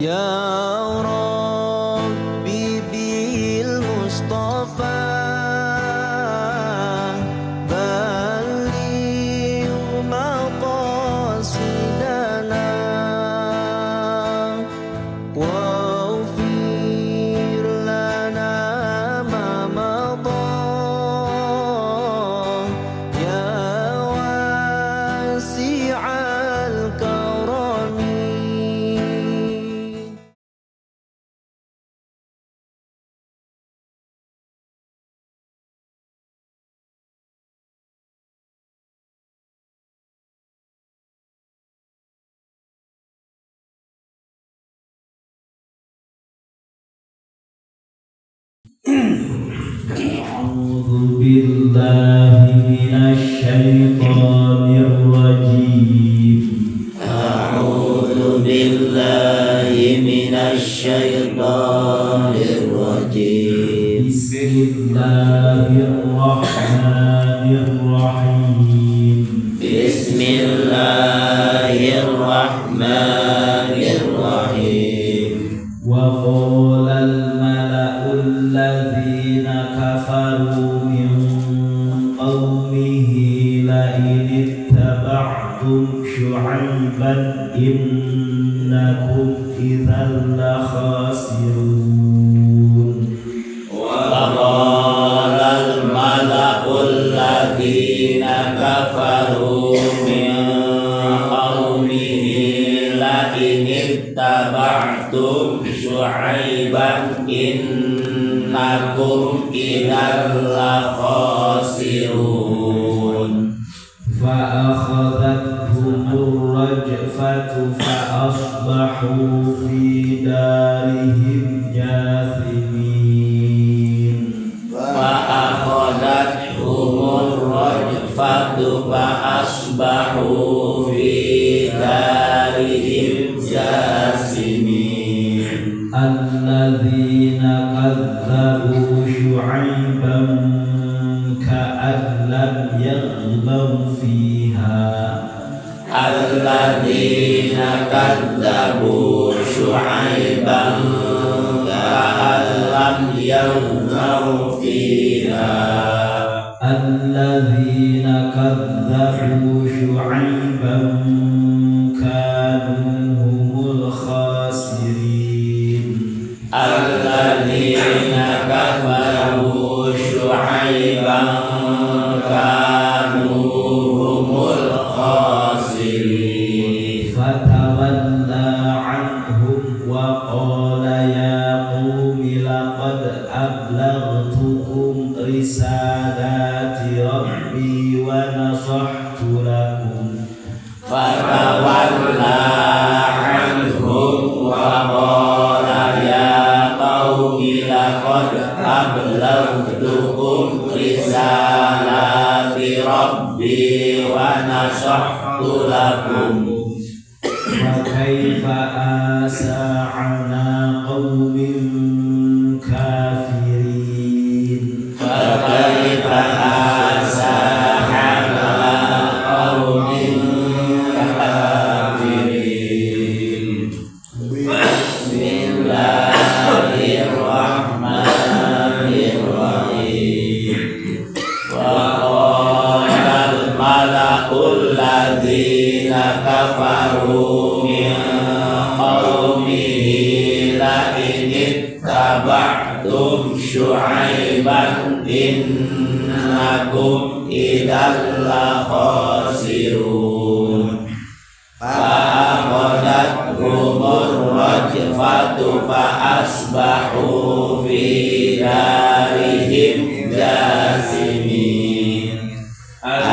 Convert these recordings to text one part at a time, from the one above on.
يا ربي بالمصطفى بلغ مقاصدنا واغفر لنا ما مضى يا واسع الكرم. أعوذ بالله من الشيطان الرجيم. أعوذ بالله من الشيطان الرجيم. بسم الله الرحمن الرحيم. بسم الله الرحمن الرحيم. وقال الملأ الذين كفروا من قومه لئن اتبعتم شعيبا إنكم إذا لخاسرون. وقال الملأ الذين كفروا من قومه لئن اتبعتم شعيبا إنكم إذا لخاسرون. فأخذتهم الرجفة فأصبحوا في دارهم جاثمين. فأخذتهم الرجفة فأصبحوا في دارهم جاثمين. الذين كذبوا شعيبا كأن لم يغنوا فيها. الذين كذبوا شعيبا كأن لم يغنوا فيها. الذين كذبوا شعيبا كانوا هم الخاسرين. الذين كفروا شعيبا كانوا هم الخاسرين. فتولى عنهم وقال يا قوم لقد أبلغتكم رسالات ربي ونصحت لكم. فتولى عنهم وقال يا قوم لقد أبلغتكم رسالات ربي ونصحت لكم. وكيف آسى على قوم كافرين. فكيف آسى على قوم كافرين. بسم الله الرحمن الرحيم. وقال الملأ الذين كفروا من قومه لئن اتبعتم شعيبا إنكم إذا لخاسرون. فأخذتهم الرجفة فأصبحوا في دارهم جاثمين.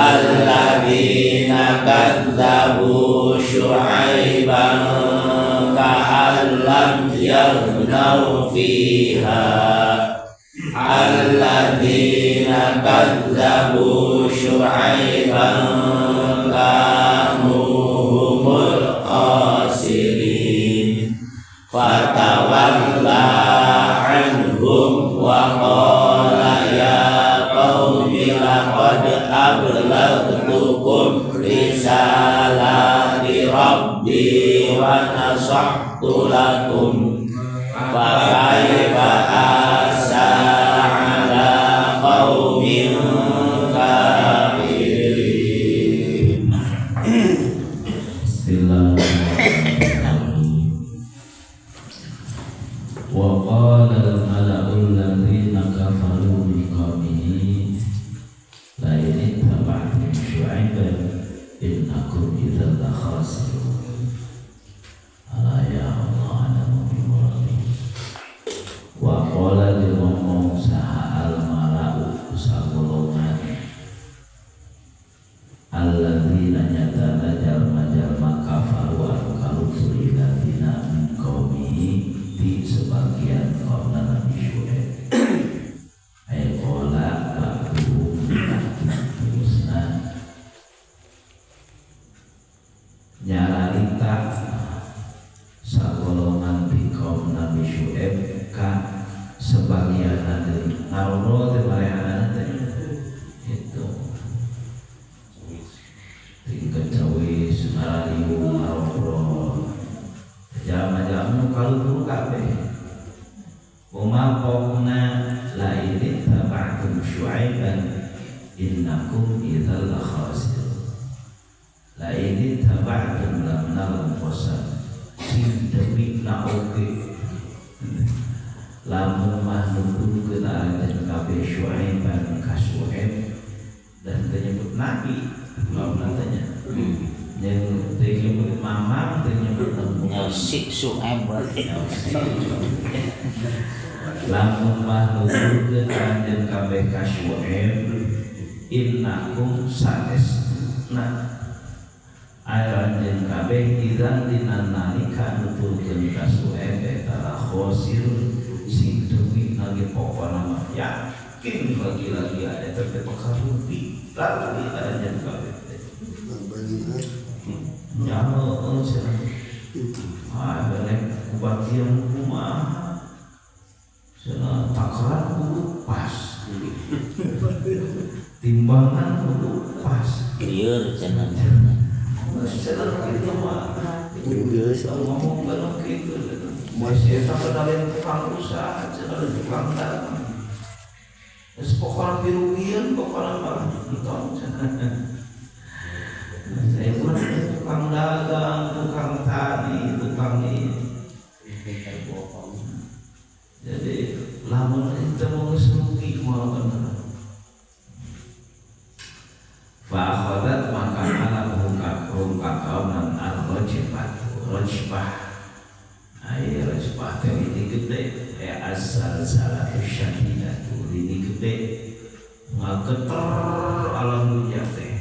الذين كذبوا شعيبا كأن لم يغنوا فيها. الذين كذبوا شعيبا كانوا هم الخاسرين. فتولى عنهم وقال يا قوم لقد أبلغتكم رسالات ربي ونصحت nasahtu lakum fa kaifa asa ala qaumin kafirin. Bismillahirrahmanirrahim. Wa qala al-mala'u alladziina kafaru min qaumihi la in ittaba'tum syu'aiban innakum idzan la khasirun. Ala ya Allah alamu bi muradi. Wa qala li ngomong saha al-mala'u sagolongan alladzina nyatana jalma-jalma kafaru anu kalufur iladziina min qaumihi di sebagian kaum Nabi Syuaib. Ay qala ba'duhum terusna nyararita sagolongan di kaum Nabi Syuaib ka sebagian deui ngarobrol teh marehanana teh itu tingkat cawis ngarariung ngarobrol jalma-jalma kaluhur kabeh kumaha pokna la in taba'tum syu'aiban innakum idzal la khasirun. La in taba'tum lamna qosan sing demi na oge lamun mah nuturkeun aranjeun kabeh syu'aiban ka Syu'aib dan teu nyebut nabi lamun tanya yang teu nyebut mamang teu nyebut si Syu'aib berarti lamun mah nuturkeun aranjeun kabeh ka Syu'aib innakum saestuna aranjeun kabeh idzan dina nalika nuturkeun ka Syu'aib eta la khosirun sing demi lagi pokona mah yakin lagi-lagi ada teh bakal rugi lagi aranjeun kabeh ya heueuh cenah ah balik kubagian kumaha cenah takaran kudu pas timbangan kudu pas lieur cenah cenah kitu mah ngomong kana kitu masih eta padahal tukang usaha cenah tukang dagang geus pokona pirugieun pokona mah entong cenah. Saya pun tukang dagang, tukang tani, tukang ini. Jadi lamun itu mau rugi mau bener. Fa akhadat maka ala hum kaunan ar-rajfat rajfah. Ai rajfah teh ini gede, az-zalzalatu syadidatu ini gede. Ngageter alam dunya teh.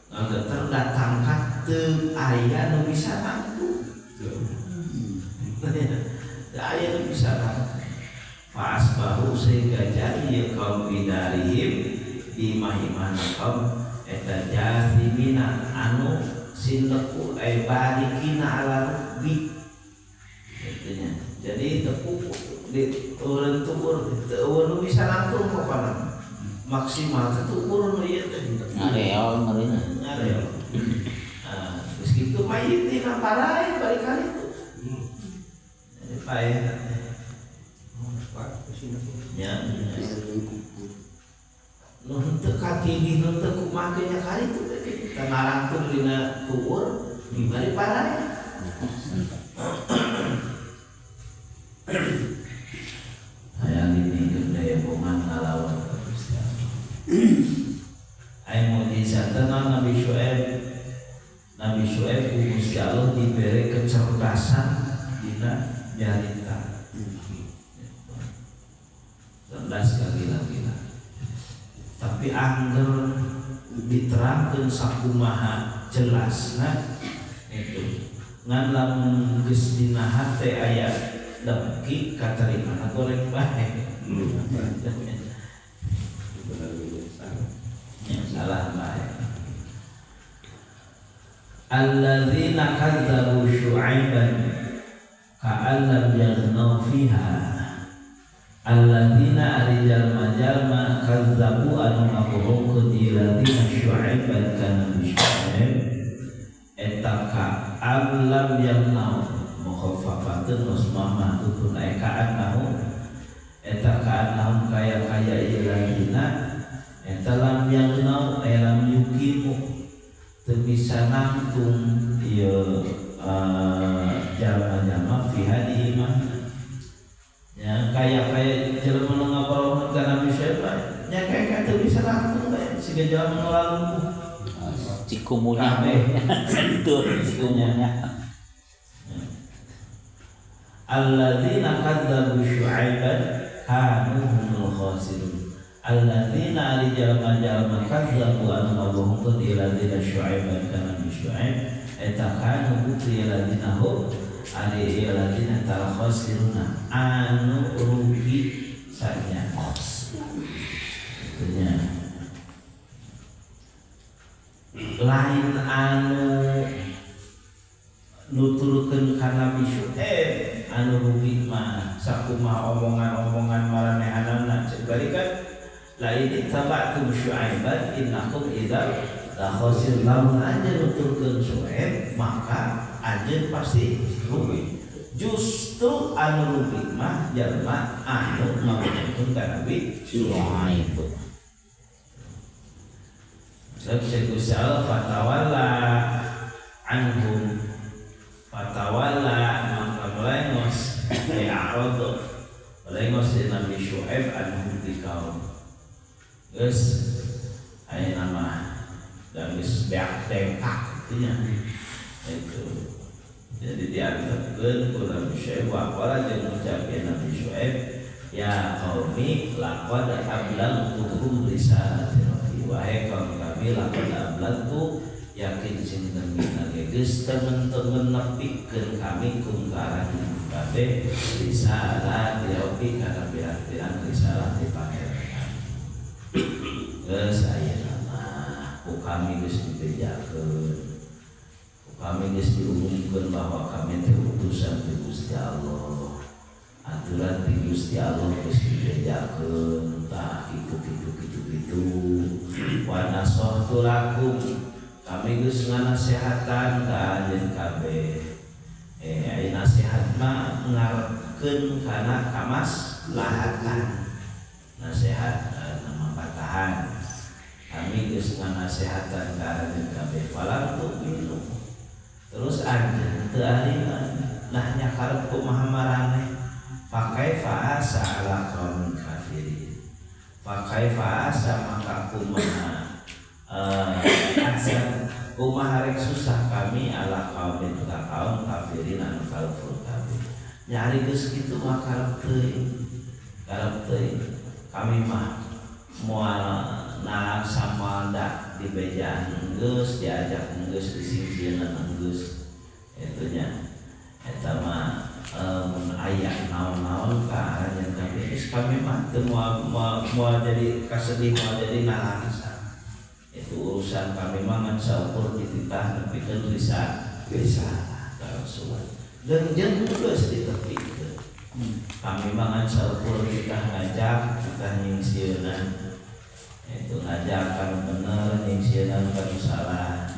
Ngageter datang ka teu aya nu bisa nangtu. Teu aya nu bisa nangtu. Fa asbahu sehingga jadi kaum bidarihim di imah-imahna kaum eta jathimina anu sinleku ay barikina ala rukbi. Itunya. Jadi tepu di turun tukur teu nu bisa nangtung pokona. Maksimal teh tukur nu ieu teh. Ngareol meureun. Ngareol. Ah, geus kitu mayit dina parae balik kali itu. Jadi paeh teh. Ya. Nu henteu katidih nu teu kumaha nya kali itu teh kita narangtung dina tuur bari parae. Hayang ini gede bongan ngalawan ka Gusti Allah. Ai mukjizat Nabi Syuaib. Nabi Syuaib ku Gusti Allah diberi kecerdasan dina nyarita. Cerdas gila-gila. Tapi angger diterangkeun sakumaha jelasna itu. Ngan lamun geus dina hate aya dengki katerima goreng bae. Salah bae. Alladzina kadzdzabu Syu'aiban ka'an lam yaghnau fiha. Alladzina ari jalma-jalma kadzdzabu anu ngabohongkeun alladzina Syu'aiban kana Syu'aib eta ka'an lam yaghnau mukhaffafatun wasma mahdhufun ay ka'annahum eta ka'annahum kaya-kaya ieu ladina eta lam yagnau ay lam yukimu teu bisa nangtung ieu jalma-jalma fi hadihi mah ya kaya-kaya jelema nu ngabarohkeun ka Nabi Syuaib nya kaya-kaya teu bisa nangtung bae siga jalma nu lalumpuh cikumunya itu cikumunya alladzina kadzabu Syuaiban kanu humul khasirun alladzina ari jalma-jalma kadzabu anu ngabohongkeun ieu ladzina Syuaiban ka Nabi Syuaib eta kanu bukti ladzina hum ari ieu ladzina tal khasiruna anu rugi sanya itunya lain anu nuturkeun ka Nabi Syuaib anu rugi mah sakumaha omongan-omongan maranehanana cek balikan la ini tabatum Syuaiban innakum idzal la khasir lamun anjeun nuturkeun Syuaib maka anjeun pasti rugi. Justru anu rugi mah jalma anu ngabohongkeun ka Nabi Syuaib. Sebab Gusti Allah fatawalla anhum fatawalla maka melengos ya arad melengos Nabi Syuaib anhum ti kaum geus aya nama dan geus beak tengkak nya itu jadi diantepkeun ku Nabi Syuaib wa qala jeung ngucapkeun Nabi Syuaib ya qaumi laqad ablagtukum risalati rabbi wahai kaum kami laqad ablagtu yakin sing temen geus temen-temen nepikeun kami kum ka aranjeun kabeh risalah rabbi kana pirang-pirang risalah ti pangeran geus ayeuna mah ku kami geus dibejakeun ku kami geus diumumkeun bahwa kami teh utusan ti Gusti Allah aturan ti Gusti Allah geus dibejakeun tah kitu kitu kitu kitu wa nasahtu lakum kami geus nganasehatan ka anjeun kabeh aya nasihat mah ngarepkeun kana kamaslahatan nasihat nama patahan kami geus nganasehatan ka anjeun kabeh falam tu'minu terus anjeun teu ariman nah nya karep kumaha maraneh pakai fa'asa ala qaumin kafirin pakai fa'asa maka kumaha azab kumaha rek susah kami ala qaumin ka kaum kafirin anu kafir kabeh nyari geus kitu mah karep teuing kami mah moal nah sama da dibejaan geus diajak geus disingsieunan geus eta nya eta mah mun aya naon-naon ka aranjeun kami geus kami mah teu moal jadi kasedih moal jadi nalangsa itu urusan kami mah ngan saukur dititah nepikeun risalah ka Rasulullah dan jeung geus ditepikeun kami mah ngan saukur titah ngajak titah nyingsieunan itu ngajak kanu bener nyingsieunan kanu salah